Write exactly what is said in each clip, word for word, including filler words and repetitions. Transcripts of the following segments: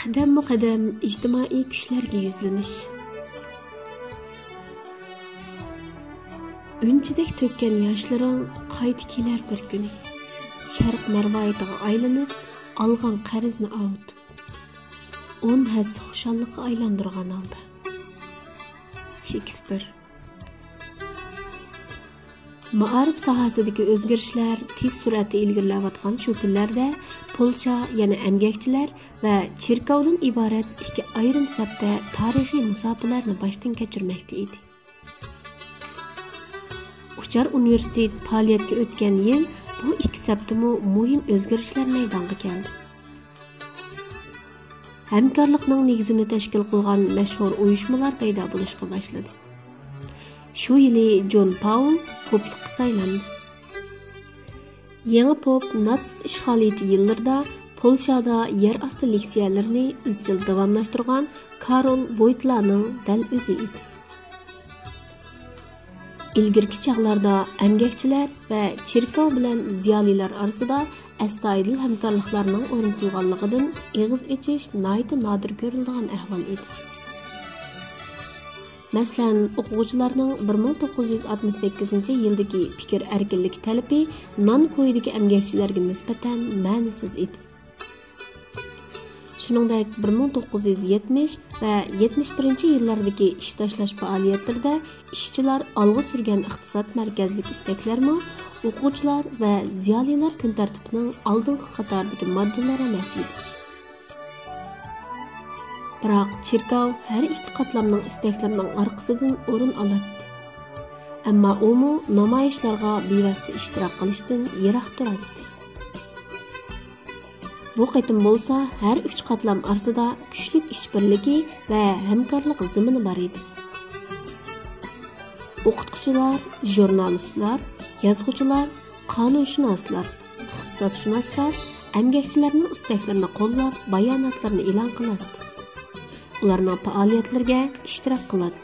قەدەممۇ قەدەم ئىجتىمائىي كۈچلەرگە يۈزلىنىش. ئۈنچىدەك تۆككەن ياشلىرىڭ قايتا كېلەر بىر كۈنى. شەرق مەرۋايىتىغا ئايلىنىپ، ئالغان قەرزنى ئاۋۇتۇپ، ئون ھەسسە خۇشاللىققا ئايلاندۇرغان ھالدا. شېكسپىر. مائارىپ ساھەسىدىكى ئۆزگىرىشلەر تېز سۈرئەتتە ئىلگىرىلەۋاتقان شۇ كۈنلەردە پولشا يەنە ئەمگەكچىلەر ۋە چېركاۋدىن ئىبارەت ئىككى ئايرىم سەپتە تارىخىي مۇساپىلەرنى باشتىن كەچۈرمەكتە ئىدى. ئۇچار ئۇنىۋېرسىتېت پائالىيەتكە ئۆتكەن يىل بۇ ئىككى سەپتىمۇ مۇھىم ئۆزگىرىشلەر مەيدانغا كەلدى. ھەمكارلىقنىڭ نېگىزىنى تەشكىل قىلغان مەشھۇر ئۇيۇشمىلار پەيدا بولۇشقا باشلىدى. شۇ يىلى جون پاۋل پوپلۇققا سايلاندى. يېڭى پوپ ناتسىست ئىشغالىيىتى يىللىرىدا پولشادا يەر ئاستى لېكسىيەلىرىنى ئىزچىل داۋاملاشتۇرغان كارول ۋويتلانىڭ دەل ئۆزى ئىدى. ئىلگىرىكى چاغلاردا ئەمگەكچىلەر ۋە چېركاۋ بىلەن زىيالىيلار ئارىسىدا ئەستايىدىل ھەمكارلىقلارنىڭ ئورنىتىلغانلىقىدىن ئېغىز ئېچىش ناھايىتى نادىر كۆرۈلىدىغان ئەھۋال ئىدى. مەسىلەن، ئوقۇغۇچىلارنىڭ بىر مىڭ توققۇز يۈز ئاتمىش سەككىزىنچى يىلدىكى پىكىر ئەركىنلىكى تەلىپى نانكويدىكى ئەمگەكچىلەرگە نىسبەتەن مەنىسىز ئىدى. شۇنىڭدەك، بىر مىڭ توققۇز يۈز يەتمىش ۋە يەتمىش بىرىنچى يىللاردىكى ئىش تاشلاش پائالىيەتلىرىدە ئىشچىلار ئالغا سۈرگەن ئىقتىساد مەركەزلىك ئىستەكلەرمۇ ئوقۇغۇچىلار ۋە زىيالىيلار كۈن تەرتىپىنىڭ ئالدىنقى قاتارىدىكى ماددىلار ئەمەس ئىدى. بىراق، چېركاۋ ھەر ئىككى قاتلامنىڭ ئىستەكلىرىنىڭ ئارقىسىدىن ئورۇن ئالاتتى. ئەمما ئۇمۇ نامايىشلارغا بىۋاسىتە ئىشتىراك قىلىشتىن يىراق تۇراتتى. بۇ قېتىم بولسا ھەر ئۈچ قاتلام ئارىسىدا كۈچلۈك ئىشبىرلىكى ۋە ھەمكارلىق زېمىنى بار ئىدى. ئوقۇتقۇچىلار، ژۇرنالىستلار، يازغۇچىلار، قانۇنشۇناسلار، ئىقتىسادشۇناسلار ئەمگەكچىلەرنىڭ ئىستەكلىرىنى قوللاپ، باياناتلىرىنى ئېلان قىلاتتى. ئۇلارنىڭ پائالىيەتلىرىگە ئىشتىراك قىلاتتى.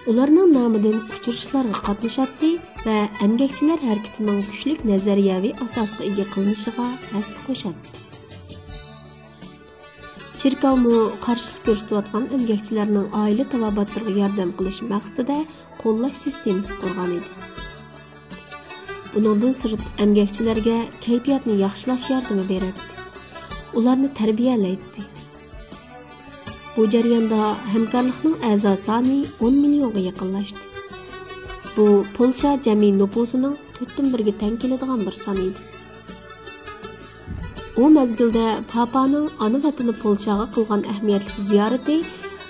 ئۇلارنىڭ نامىدىن ئۇچرىشىشلارغا قاتنىشاتتى ۋە ئەمگەكچىلەر ھەرىكىتىنىڭ كۈچلۈك نەزەرىيەۋى ئاساسقا ئىگە قىلىنىشىغا ھەسسە قوشاتتى. چېركاۋمۇ قارشىلىق كۆرسىتىۋاتقان ئەمگەكچىلەرنىڭ ئائىلە تاۋابىئاتلىرىغا ياردەم قىلىش مەقسىتىدە قوللاش سىستېمىسى قۇرغان ئىدى. بۇنىڭدىن سىرت، ئەمگەكچىلەرگە كەيپىياتنى ياخشىلاش ياردىمى بېرەتتى، ئۇلارنى تەربىيەلەيتتى. بۇ جەرياندا ھەمكارلىقنىڭ ئەزا سانى ئون مىليونغا يېقىنلاشتى. بۇ پولشا جەمئىي نوپۇسىنىڭ تۆتتىن بىرىگە تەڭ كېلىدىغان بىر سان ئىدى. ئۇ مەزگىلدە پاپانىڭ ئانا ۋەتىنى پولشاغا قىلغان ئەھمىيەتلىك زىيارىتى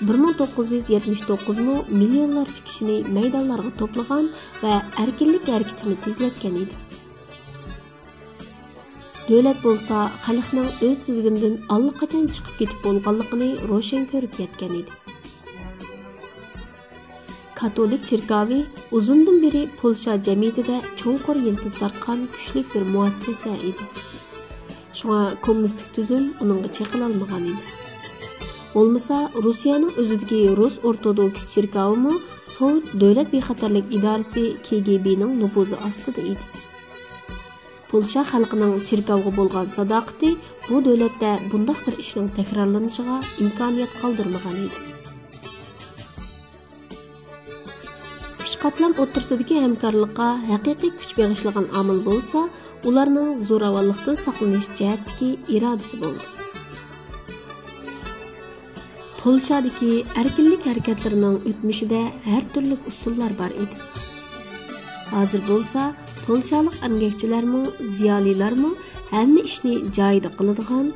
بىر مىڭ توققۇز يۈز يەتمىش توققۇز مو مىليونلارچە كىشىنى مەيدانلارغا توپلىغان ۋە ئەركىنلىك ھەرىكىتىنى تېزلەتكەن ئىدى. دۆلەت بولسا خەلقنىڭ ئۆز تىزگىنىدىن ئاللىقاچان چىقىپ كېتىپ بولغانلىقىنى روشەن كۆرۈپ يەتكەن ئىدى. كاتولىك چېركاۋى ئۇزۇندىن بېرى پولشا جەمئىيىتىدە چوڭقۇر يىلتىز تارتقان كۈچلۈك بىر مۇئەسسەسە ئىدى. شۇڭا كوممۇنىستىك تۈزۈم ئۇنىڭغا چېقىلالمىغان ئىدى. بولمىسا، روسىيەنىڭ ئۆزىدىكى رۇس ئورتودوكس چېركاۋىمۇ سوۋېت دۆلەت بىخەتەرلىك ئىدارىسى كې گې بېنىڭ نوپۇزى ئاستىدا ئىدى. پولشا خەلقىنىڭ چېركاۋغا بولغان ساداقىتى بۇ دۆلەتتە بۇنداق بىر ئىشنىڭ تەكرارلىنىشىغا ئىمكانىيەت قالدۇرمىغان ئىدى. ئۈچ قاتلام ئوتتۇرىسىدىكى ھەمكارلىققا ھەقىقىي كۈچ بېغىشلىغان ئامىل بولسا، ئۇلارنىڭ زوراۋانلىقتىن ساقلىنىش جەھەتتىكى ئىرادىسى بولدى. پولشادىكى ئەركىنلىك ھەرىكەتلىرىنىڭ ئۆتمۈشىدە ھەر تۈرلۈك ئۇسۇللار بار ئىدى. ھازىر بولسا، پولشالىق ئەمگەكچىلەرمۇ، زىيالىيلارمۇ ھەممە ئىشنى جايىدا قىلىدىغان،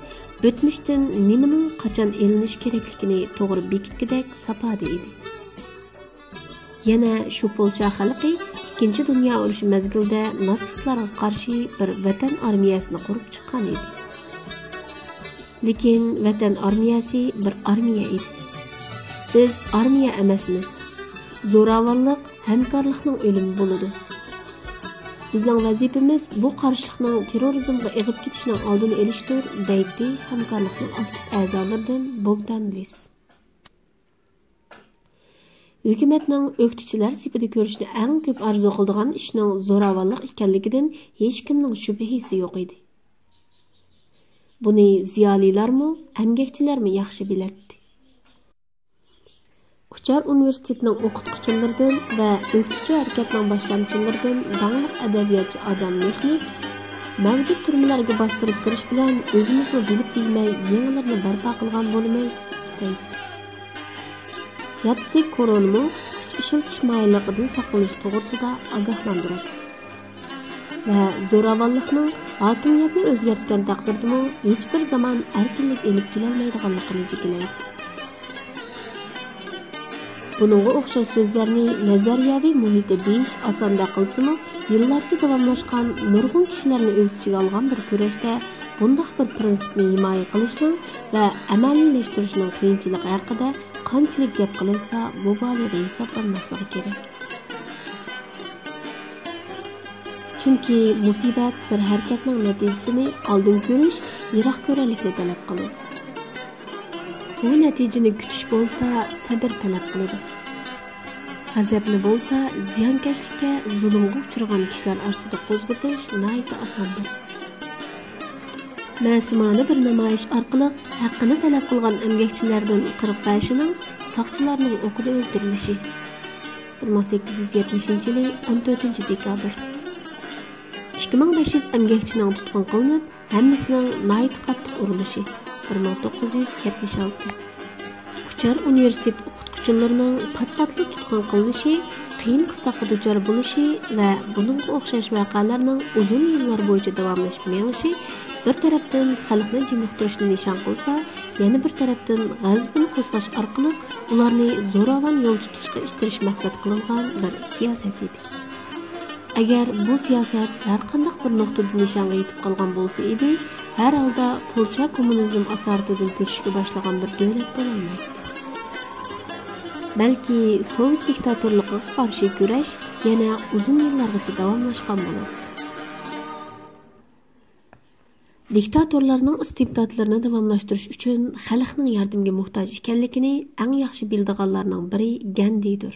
ئۆتمۈشتىن نېمىنىڭ قاچان ئېلىنىش كېرەكلىكىنى توغرا بېكىتكۈدەك ساپادا ئىدى. يەنە شۇ پولشا خەلقى ئىككىنچى دۇنيا ئۇرۇشى مەزگىلىدە ناتسىستلارغا قارشى بىر ۋەتەن ئارمىيەسىنى قۇرۇپ چىققان ئىدى. لېكىن ۋەتەن ئارمىيەسى بىر ئارمىيە ئىدى. بىز ئارمىيە ئەمەسمىز. زوراۋانلىق ھەمكارلىقنىڭ ئۆلۈمى بولىدۇ. بىزنىڭ ۋەزىپىمىز بۇ قارشىلىقنىڭ تېررورىزمغا ئېغىپ كېتىشىنىڭ ئالدىنى ئېلىشتۇر، دەيتتى ھەمكارلىقنىڭ ئاكتىپ ئەزالىرىدىن بوگدان لىس. ھۆكۈمەتنىڭ ئۆكتىچىلەر سېپىدە كۆرۈشنى ئەڭ كۆپ ئارزۇ قىلىدىغان ئىشنىڭ زوراۋانلىق ئىكەنلىكىدىن ھېچكىمنىڭ شۈبھىسى يوق ئىدى. بۇنى زىيالىيلارمۇ، ئەمگەكچىلەرمۇ ياخشى بىلەتتى. ئۇچار ئۇنىۋېرسىتېتىنىڭ ئوقۇتقۇچىلىرىدىن ۋە ئۆكتىچى ھەرىكەتنىڭ باشلامچىلىرىدىن داڭلىق ئەدەبىياتچى ئادام مېخنىك، «مەۋجۇت تۈرمىلەرگە باستۇرۇپ كىرىش بىلەن ئۆزىمىزمۇ بىلىپ بىلمەي يېڭىلىرىنى بەرپا قىلغان بولىمىز» دەيدۇ. ياتسى كورونىمۇ كۈچ ئىشلىتىش مايىللىقىدىن ساقلىنىش توغرىسىدا ئاگاھلاندۇراتتى. ۋە زوراۋانلىقنىڭ ھاكىمىيەتنى ئۆزگەرتكەن تەقدىردىمۇ ھېچبىر زامان ئەركىنلىك ئېلىپ كېلەلمەيدىغانلىقىنى جىكىلەيتتى. بۇنىڭغا ئوخشاش سۆزلەرنى نەزەرىيەۋى مۇھىتتا دېيىش ئاساندەك قىلسىمۇ، يىللارچە داۋاملاشقان نۇرغۇن كىشىلەرنى ئۆز ئىچىگە ئالغان بىر كۈرەشتە بۇنداق بىر پىرىنسىپنى ھىمايە قىلىشنىڭ ۋە ئەمەلىيلەشتۈرۈشنىڭ قىيىنچىلىقى ھەققىدە قانچىلىك گەپ قىلىنسا، مۇبالىغە ھېسابلانماسلىقى كېرەك. چۈنكى مۇسىبەت بىر ھەرىكەتنىڭ نەتىجىسىنى ئالدىن كۆرۈش، يىراق كۆرەرلىكنى تەلەپ قىلىدۇ. بۇ نەتىجىنى كۈتۈش بولسا سەبىر تەلەپ قىلىدۇ. غەزەپنى بولسا زىيانكەشلىككە، زۇلۇمغا ئۇچرىغان كىشىلەر ئارىسىدا قوزغىتىش ناھايىتى ئاساندۇر. مەسۇمانە بىر نامايىش ئارقىلىق ھەققىنى تەلەپ قىلغان ئەمگەكچىلەردىن قىرىق بەشىنىڭ ساقچىلارنىڭ ئوقىدا ئۆلتۈرۈلۈشى. بىر مىڭ سەككىز يۈز يەتمىشىنچى يىلى ئون تۆتىنچى دېكابىر. ئىككى مىڭ بەش يۈز ئەمگەكچىنىڭ تۇتقۇن قىلىنىپ، ھەممىسىنىڭ ناھايىتى قاتتىق ئۇرۇلۇشى. بىر مىڭ توققۇز يۈز يەتمىش ئالتە. ئۇچار ئۇنىۋېرسىتېت ئوقۇتقۇچىلىرىنىڭ پات-پاتلا تۇتقۇن قىلىنىشى، قىيىن قىستاققا دۇچار بولۇشى ۋە بۇنىڭغا ئوخشاش ۋەقەلەرنىڭ ئۇزۇن يىللار بويىچە داۋاملىشىپ مېڭىشى بىر تەرەپتىن خەلقنى جىمىقتۇرۇشنى نىشان قىلسا، يەنە بىر تەرەپتىن غەزىپىنى قوزغاش ئارقىلىق ئۇلارنى زوراۋان يول تۇتۇشقا ئىتتىرىش مەقسەت قىلىنغان بىر سىياسەت ئىدى. ئەگەر بۇ سىياسەت ھەرقانداق بىر نۇقتىدا نىشانغا يېتىپ قالغان بولسا ئىدى، ھەر ھالدا پولشا كوممۇنىزم ئاسارىتىدىن كۆچۈشكە باشلىغان بىر دۆلەت بولالمايتتى. بەلكى سوۋېت دىكتاتورلۇقىغا قارشى كۈرەش يەنە ئۇزۇن يىللارغىچە داۋاملاشقان بولاتتى. دىكتاتورلارنىڭ ئىستىبداتلىرىنى داۋاملاشتۇرۇش ئۈچۈن خەلقنىڭ ياردىمىگە موھتاج ئىكەنلىكىنى ئەڭ ياخشى بىلىدىغانلارنىڭ بىرى گەندىدۇر.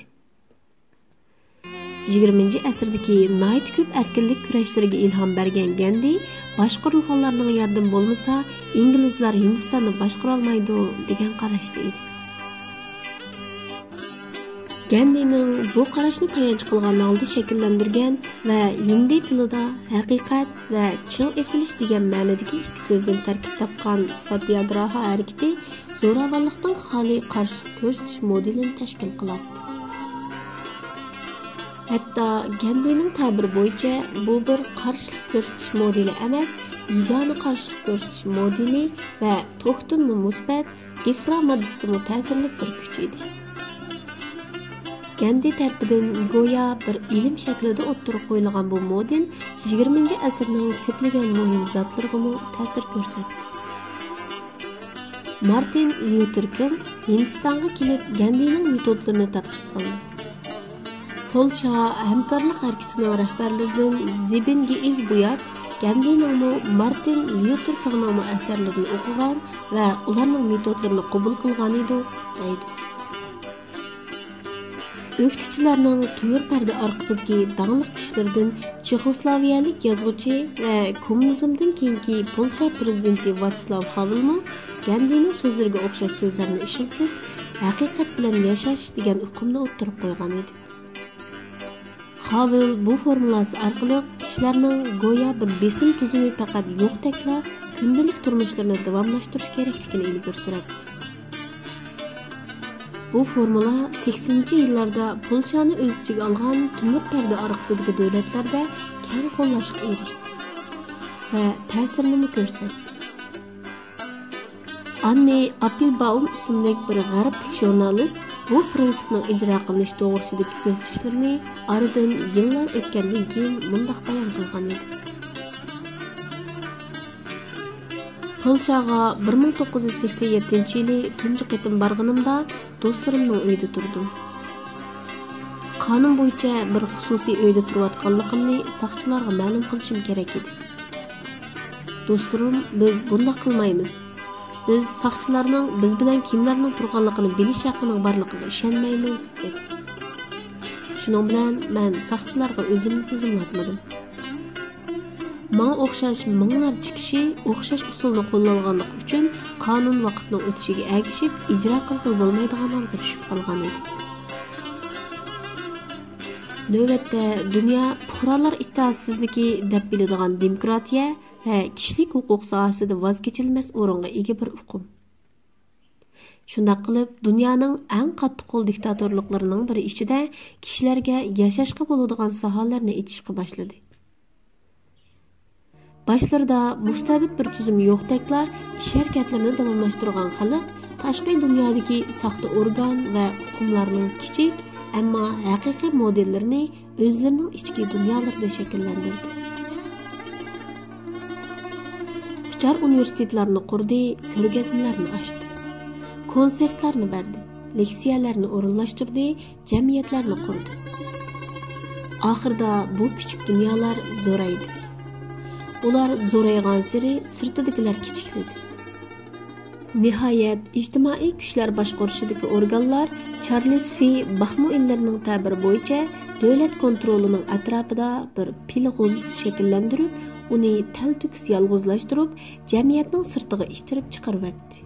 يىگىرمىنچى ئەسىردىكى ناھايىتى كۆپ ئەركىنلىك كۈرەشلىرىگە ئىلھام بەرگەن گەندى، «باشقۇرۇلغانلارنىڭ ياردىمى بولمىسا، ئىنگلىزلار ھىندىستاننى باشقۇرالمايدۇ» دېگەن قاراشتا ئىدى. گەندىنىڭ بۇ قاراشنى تايانچ قىلغان ھالدا شەكىللەندۈرگەن ۋە ھىندى تىلىدا ھەقىقەت ۋە چىڭ ئېسىلىش دېگەن مەنىدىكى ئىككى سۆزدىن تەركىب تاپقان ساتياگراھا ھەرىكىتى زوراۋانلىقنىڭ خالىي قارشىلىق كۆرسىتىش مودېلىنى تەشكىل قىلاتتى. ھەتتا گەندىنىڭ تەبىرى بويىچە بۇ بىر قارشىلىق كۆرسىتىش مودېلى ئەمەس، يېگانە قارشىلىق كۆرسىتىش مودېلى ۋە توكتىنمۇ مۇسبەت، ئىفرا ماددىسىدىنمۇ تەسىرلىك بىر كۈچ ئىدى. گەندى تەرىپىدىن گويا بىر ئىلىم شەكلىدە ئوتتۇرىغا قويۇلغان بۇ مودېل يىگىرمىنچى ئەسىرنىڭ كۆپلىگەن مۇھىم زاتلىرىغىمۇ تەسىر كۆرسەتتى. مارتىن ليۇتېر كىڭ ھىندىستانغا كېلىپ، گەندىنىڭ مېتودلىرىنى تەتقىق قىلدى. پولشا ھەمكارلىق ھەرىكىتىنىڭ رەھبەرلىرىدىن زىبىنگېئىھ بۇيات گەندىنىڭمۇ، مارتىن ليۇتېر كىڭنىڭمۇ ئەسەرلىرىنى ئوقۇغان ۋە ئۇلارنىڭ مېتودلىرىنى قوبۇل قىلغانىدۇ، دەيدۇ. ئۆكتىچىلەرنىڭ تۆمۈر پەردە ئارقىسىدىكى داڭلىق كىشىلىرىدىن چېخوسلاۋىيەلىك يازغۇچى ۋە كوممۇنىزمدىن كېيىنكى پولشا پىرېزىدېنتى ۋاتسلاۋ خاۋېلمۇ گەندىنىڭ سۆزلىرىگە ئوخشاش سۆزلەرنى ئىشلىتىپ، ھەقىقەت بىلەن ياشاش دېگەن ئۇقۇمنى ئوتتۇرىغا قويغانىدى. خاۋېل بۇ فورمۇلاسى ئارقىلىق كىشىلەرنىڭ گويا بىر بېسىم تۈزۈمى پەقەت يوقتەكلا كۈندىلىك تۇرمۇشلىرىنى داۋاملاشتۇرۇش كېرەكلىكىنى ئىلگىرى سۈرەتتى. بۇ فورمۇلا سەكسىنىنچى يىللاردا پولشانى ئۆز ئىچىگە ئالغان تۆمۈر پەردە ئارقىسىدىكى دۆلەتلەردە كەڭ قوللاشقا ئېرىشتى ۋە تەسىرىنىمۇ كۆرسەتتى. ئاننى ئاپپلبائوم ئىسىملىك بىر غەربلىك ژۇرنالىست بۇ پىرىنسىپنىڭ ئىجرا قىلىنىشى توغرىسىدىكى كۆزىتىشلىرىنى ئارىدىن يىللار ئۆتكەندىن كېيىن مۇنداق بايان قىلغان ئىدى: پولشاغا بىر مىڭ توققۇز يۈز سەكسەن يەتتىنچى يىلى تۇنجى قېتىم بارغىنىمدا، دوستلىرىمنىڭ ئۆيىدە تۇردۇم. قانۇن بويىچە بىر خۇسۇسىي ئۆيدە تۇرۇۋاتقانلىقىمنى ساقچىلارغا مەلۇم قىلىشىم كېرەك ئىدى. دوستلىرىم، بىز بۇنداق قىلمايمىز. بىز ساقچىلارنىڭ بىز بىلەن كىملەرنىڭ تۇرغانلىقىنى بىلىش ھەققىنىڭ بارلىقىغا ئىشەنمەيمىز، دېدى. شۇنىڭ بىلەن مەن ساقچىلارغا ئۆزۈمنى تىزىملاتمىدىم. ماڭا ئوخشاش مىڭلارچە كىشى ئوخشاش ئۇسۇلنى قوللانغانلىقى ئۈچۈن قانۇن ۋاقىتنىڭ ئۆتۈشىگە ئەگىشىپ ئىجرا قىلغىلى بولمايدىغان ھالغا چۈشۈپ قالغان ئىدى. نۆۋەتتە دۇنيا پۇقرالار ئىتتىھادسىزلىكى دەپ بىلىدىغان دېموكراتىيە ۋە كىشىلىك ھوقۇق ساھەسىدە ۋاز كېچىلمەس ئورۇنغا ئىگە بىر ئۇقۇم. شۇنداق قىلىپ، دۇنيانىڭ ئەڭ قاتتىق قول دىكتاتورلۇقلىرىنىڭ بىرى ئىچىدە كىشىلەرگە ياشاشقا بولىدىغان ساھەلەرنى ئېچىشقا باشلىدى. باشلىرىدا مۇستەبىت بىر تۈزۈم يوقتەكلا ئىش ھەرىكەتلىرىنى داۋاملاشتۇرغان خەلق تاشقى دۇنيادىكى ساختا ئورگان ۋە ئۇقۇملارنىڭ كىچىك، ئەمما ھەقىقىي مودېللىرىنى ئۆزلىرىنىڭ ئىچكى دۇنيالىرىدا شەكىللەندۈردى. ئۇچار ئۇنىۋېرسىتېتلارنى قۇردى، كۆرگەزمىلەرنى ئاچتى. كونسېرتلارنى بەردى، لېكسىيەلەرنى ئورۇنلاشتۇردى، جەمئىيەتلەرنى قۇردى. ئاخىرىدا بۇ كىچىك دۇنيالار زورايدى. ئۇلار زورايغانسېرى سىرتىدىكىلەر كىچىكلىدى. نىھايەت، ئىجتىمائىي كۈچلەر باشقۇرۇشىدىكى ئورگانلار چارلىز في باخمۇئىللېرنىڭ تەبىرى بويىچە دۆلەت كونترولىنىڭ ئەتراپىدا بىر پىل غوزىسى شەكىللەندۈرۈپ، ئۇنى تەلتۆكۈس يالغۇزلاشتۇرۇپ، جەمئىيەتنىڭ سىرتىغا ئىتتىرىپ چىقىرىۋەتتى.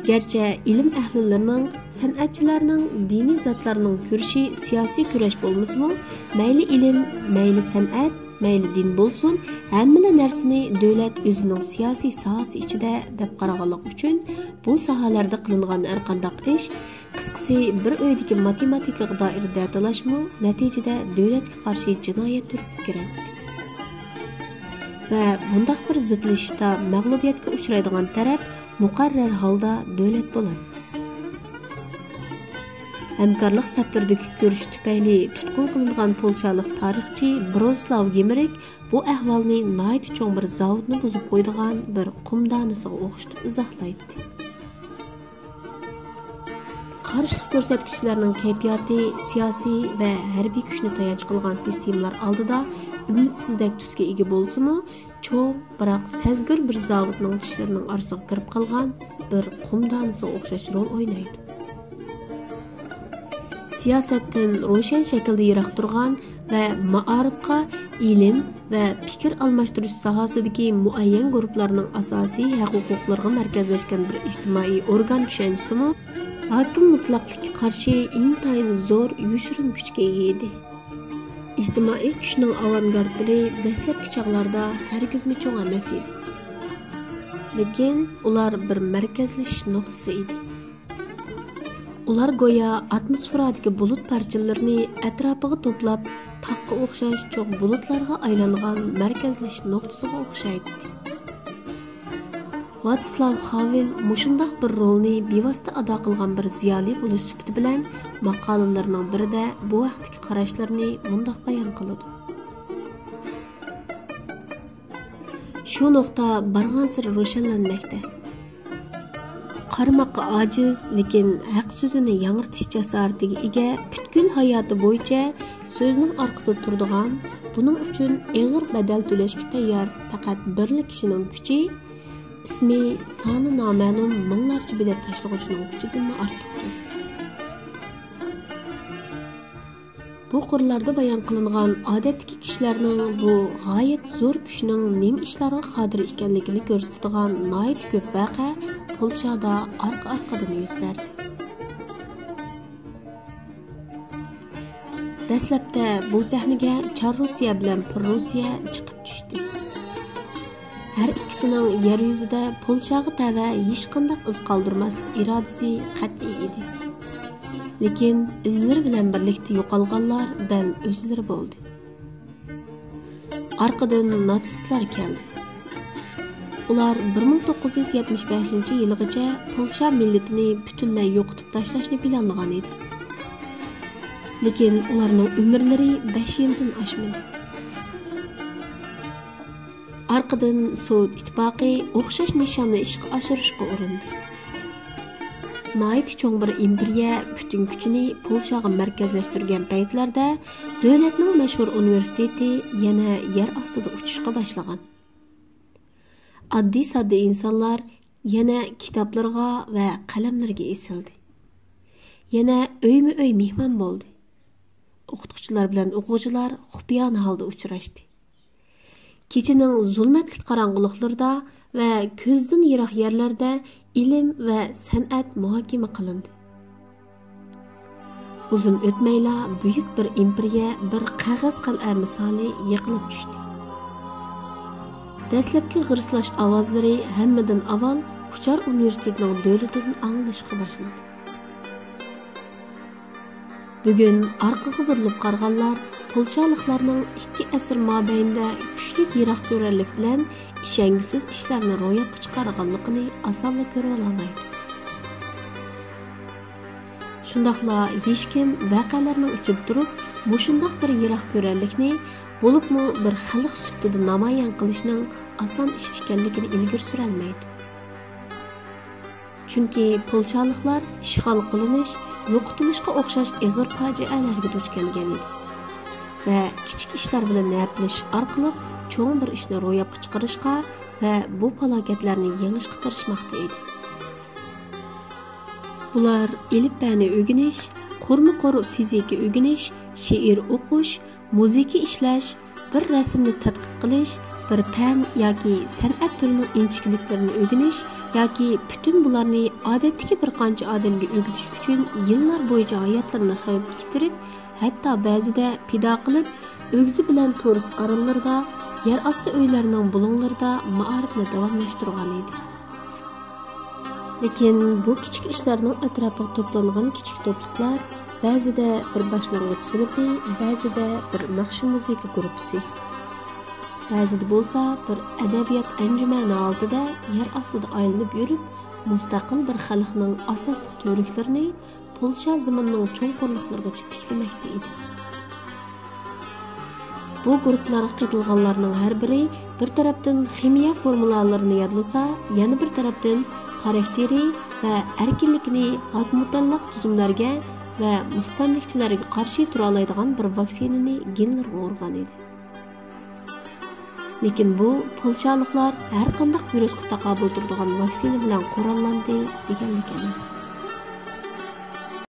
گەرچە ئىلىم ئەھلىلىرىنىڭ، سەنئەتچىلەرنىڭ دىنىي زاتلارنىڭ كۈرىشى سىياسىي كۈرەش بولمىسىمۇ، مەيلى ئىلىم، مەيلى سەنئەت، مەيلى دىن بولسۇن، ھەممىلا نەرسىنى دۆلەت ئۆزىنىڭ سىياسىي ساھەسى ئىچىدە دەپ قارىغانلىقى ئۈچۈن، بۇ ساھەلەردە قىلىنغان ھەرقانداق ئىش، قىسقىسى، بىر ئۆيدىكى ماتېماتىكىغا دائىر دەتالاشمۇ نەتىجىدە دۆلەتكە قارشى جىنايەتتۇر كىرەتتى. ۋە بۇنداق بىر زىتلىشىشتا مەغلۇبىيەتكە ئۇچرايدىغان تەرەپ مۇقەررەر ھالدا دۆلەت بولاتتى. ھەمكارلىق سەپلىرىدىكى كۈرىشى تۈپەيلى تۇتقۇن قىلىنغان پولشالىق تارىخچى برونسلاۋ گېمرىك بۇ ئەھۋالنى ناھايىتى چوڭ بىر زاۋۇتنى بۇزۇپ قويىدىغان بىر قۇم دانىسىغا ئوخشىتىپ ئىزاھلايتتى. قارشىلىق كۆرسەتكۈچىلەرنىڭ كەيپىياتى سىياسىي ۋە ھەربىي كۈچنى تايانچ قىلغان سىستېمىلار ئالدىدا ئۈمىدسىزدەك تۈسكە ئىگە بولسىمۇ، چوڭ، بىراق سەزگۈر بىر زاۋۇتنىڭ چىشلىرىنىڭ ئارىسىغا كىرىپ قالغان بىر قۇم دانىسىغا ئوخشاش رول ئوينايدۇ. سىياسەتتىن روشەن شەكىلدە يىراق تۇرغان ۋە مائارىپقا، ئىلىم ۋە پىكىر ئالماشتۇرۇش ساھەسىدىكى مۇئەييەن گۇرۇپپىلارنىڭ ئاساسىي ھەق-ھوقۇقلىرىغا مەركەزلەشكەن بىر ئىجتىمائىي ئورگان چۈشەنچىسىمۇ ھاكىم مۇتلەقلىققا قارشى ئىنتايىن زور يوشۇرۇن كۈچكە ئىگە ئىدى. ئىجتىمائىي كۈچنىڭ ئاۋانگارتلىرى دەسلەپكى چاغلاردا ھەرگىزمۇ چوڭ ئەمەس ئىدى. لېكىن ئۇلار بىر مەركەزلىشىش نۇقتىسى ئىدى. ئۇلار گويا ئاتموسفېرادىكى بۇلۇت پارچىلىرىنى ئەتراپىغا توپلاپ، تاغقا ئوخشاش چوڭ بۇلۇتلارغا ئايلانغان مەركەزلىشىش نۇقتىسىغا ئوخشايتتى. ۋياتسلاۋ خاۋېل مۇشۇنداق بىر رولنى بىۋاسىتە ئادا قىلغان بىر زىيالىي بولۇش سۈپىتى بىلەن ماقالىلىرىنىڭ بىرىدە بۇ ھەقتىكى قاراشلىرىنى مۇنداق بايان قىلىدۇ. شۇ نۇقتا بارغانسېرى روشەنلەنمەكتە. قارىماققا ئاجىز، لېكىن ھەق سۆزىنى ياڭرىتىش جاسارىتىگە ئىگە، پۈتكۈل ھاياتى بويىچە سۆزنىڭ ئارقىسىدا تۇرىدىغان، بۇنىڭ ئۈچۈن ئېغىر بەدەل تۆلەشكە تەييار پەقەت بىرلا كىشىنىڭ كۈچى، ئىسمى سانى نامەلۇم مىڭلارچە بېلەت تاشلىغۇچىنىڭ كۈچىدىنمۇ ئارتۇقتۇر. بۇ قۇرلاردا بايان قىلىنغان ئادەتتىكى كىشىلەرنىڭ بۇ غايەت زور كۈچنىڭ نېمە ئىشلارغا قادىر ئىكەنلىكىنى كۆرسىتىدىغان ناھايىتى كۆپ ۋەقە پولشادا ئارقا-ئارقىدىن يۈز بەردى. دەسلەپتە بۇ سەھنىگە چار روسىيە بىلەن پروسىيە چىقىپ چۈشتى. ھەر ئىككىسىنىڭ يەر يۈزىدە پولشاغا تەۋە ھېچقانداق ئىز قالدۇرماسلىق ئىرادىسى قەتئىي ئىدى. لېكىن ئىزلىرى بىلەن بىرلىكتە يوقالغانلار دەل ئۆزلىرى بولدى. ئارقىدىن ناتسىستلار كەلدى. ئۇلار بىر مىڭ توققۇز يۈز يەتمىش بەشىنچى يىلىغىچە پولشا مىللىتىنى پۈتۈنلەي يوقىتىپ تاشلاشنى پىلانلىغان ئىدى. لېكىن ئۇلارنىڭ ئۆمۈرلىرى بەش يىلدىن ئاشمىدى. ئارقىدىن سوۋېت ئىتتىپاقى ئوخشاش نىشاننى ئىشقا ئاشۇرۇشقا ئۇرۇندى. ناھايىتى چوڭ بىر ئىمپېرىيە پۈتۈن كۈچىنى پولشاغا مەركەزلەشتۈرگەن پەيتلەردە دۆلەتنىڭ مەشھۇر ئۇنىۋېرسىتېتى يەنە يەر ئاستىدا ئۇچۇشقا باشلىغان. ئاددىي-ساددا ئىنسانلار يەنە كىتابلىرىغا ۋە قەلەملىرىگە ئېسىلدى. يەنە ئۆيمۇ-ئۆي مېھمان بولدى. ئوقۇتقۇچىلار بىلەن ئوقۇغۇچىلار خۇپىيانە ھالدا ئۇچراشتى. كېچىنىڭ زۇلمەتلىك قاراڭغۇلۇقلىرىدا ۋە كۆزدىن يىراق يەرلەردە ئىلىم ۋە سەنئەت مۇھاكىمە قىلىندى. ئۇزۇن ئۆتمەيلا بۈيۈك بىر ئىمپېرىيە بىر قەغەز قەلئە مىسالى يىقىلىپ چۈشتى. دەسلەپكى غىرسىلاش ئاۋازلىرى ھەممىدىن ئاۋۋال ئۇچار ئۇنىۋېرسىتېتىنىڭ دۆلىتىدىن ئاڭلىنىشقا باشلىدى. بۈگۈن ئارقىغا بۇرۇلۇپ قارىغانلار پولشالىقلارنىڭ ئىككى ئەسىر مابەينىدە كۈچلۈك يىراق كۆرەرلىك بىلەن ئىشەنگۈسىز ئىشلارنى روياپقا چىقارغانلىقىنى ئاسانلا كۆرۈۋالالايدۇ. شۇنداقلا ھېچكىم ۋەقەلەرنىڭ ئىچىدە تۇرۇپ، مۇشۇنداق بىر يىراق كۆرەرلىكنى، بولۇپمۇ بىر خەلق سۈپىتىدە نامايان قىلىشنىڭ ئاسان ئىش ئىكەنلىكىنى ئىلگىرى سۈرەلمەيدۇ. چۈنكى پولشالىقلار ئىشغال قىلىنىش، يوقىتىلىشقا ئوخشاش ئېغىر پاجىئەلەرگە دۇچ كەلگەن ئىدى ۋە كىچىك ئىشلار بىلەن ھەپىلىشىش ئارقىلىق چوڭ بىر ئىشنى روياپقا چىقىرىشقا ۋە بۇ پالاكەتلەرنى يېڭىشقا تىرىشماقتا ئىدى. بۇلار ئېلىپبەنى ئۆگىنىش، قۇرمۇ قۇر فىزىكا ئۆگىنىش، شېئىر ئوقۇش، مۇزىكا ئىشلەش، بىر رەسىمنى تەتقىق قىلىش، بىر پەن ياكى سەنئەت تۈرىنىڭ ئىنچىكىلىكلىرىنى ئۆگىنىش ياكى پۈتۈن بۇلارنى ئادەتتىكى بىر قانچە ئادەمگە ئۆگىتىش ئۈچۈن يىللار بويىچە ھاياتلىرىنى خەۋپكە ئىتتىرىپ، ھەتتا بەزىدە پىدا قىلىپ، ئۆگزە بىلەن تورۇس ئارىلىرىدا، يەر ئاستى ئۆيلەرنىڭ بۇلۇڭلىرىدا مائارىپنى داۋاملاشتۇرغان ئىدى. لېكىن بۇ كىچىك ئىشلارنىڭ ئەتراپىغا توپلانغان كىچىك توپلۇقلار بەزىدە بىر باشلانغۇچ سىنىپى، بەزىدە بىر ناخشا مۇزىكا گۇرۇپپىسى، بەزىدە بولسا بىر ئەدەبىيات ئەنجۈمەنى ھالىتىدە يەر ئاستىدا ئايلىنىپ يۈرۈپ، مۇستەقىل بىر خەلقنىڭ ئاساسلىق تۈۋرۈكلىرىنى پولشا زېمىنىنىڭ چوڭقۇرلۇقلىرىغىچە تىكلىمەكتە ئىدى. بۇ گۇرۇپپىلارغا قېتىلغانلارنىڭ ھەر بىرى بىر تەرەپتىن خىمىيە فورمۇلالىرىنى يادلىسا، يەنە بىر تەرەپتىن خاراكتېرى ۋە ئەركىنلىكىنى ھاكمۇتەللىق تۈزۈملەرگە ۋە مۇستەملىكىچىلەرگە قارشى تۇرالايدىغان بىر ۋاكسىنىنى گېنلىرىغا ئۇرغان ئىدى. لېكىن بۇ پولشالىقلار ھەر قانداق ۋىرۇسقا تاقابىل تۇرىدىغان ۋاكسىنا بىلەن قوراللاندى دېگەنلىك ئەمەس.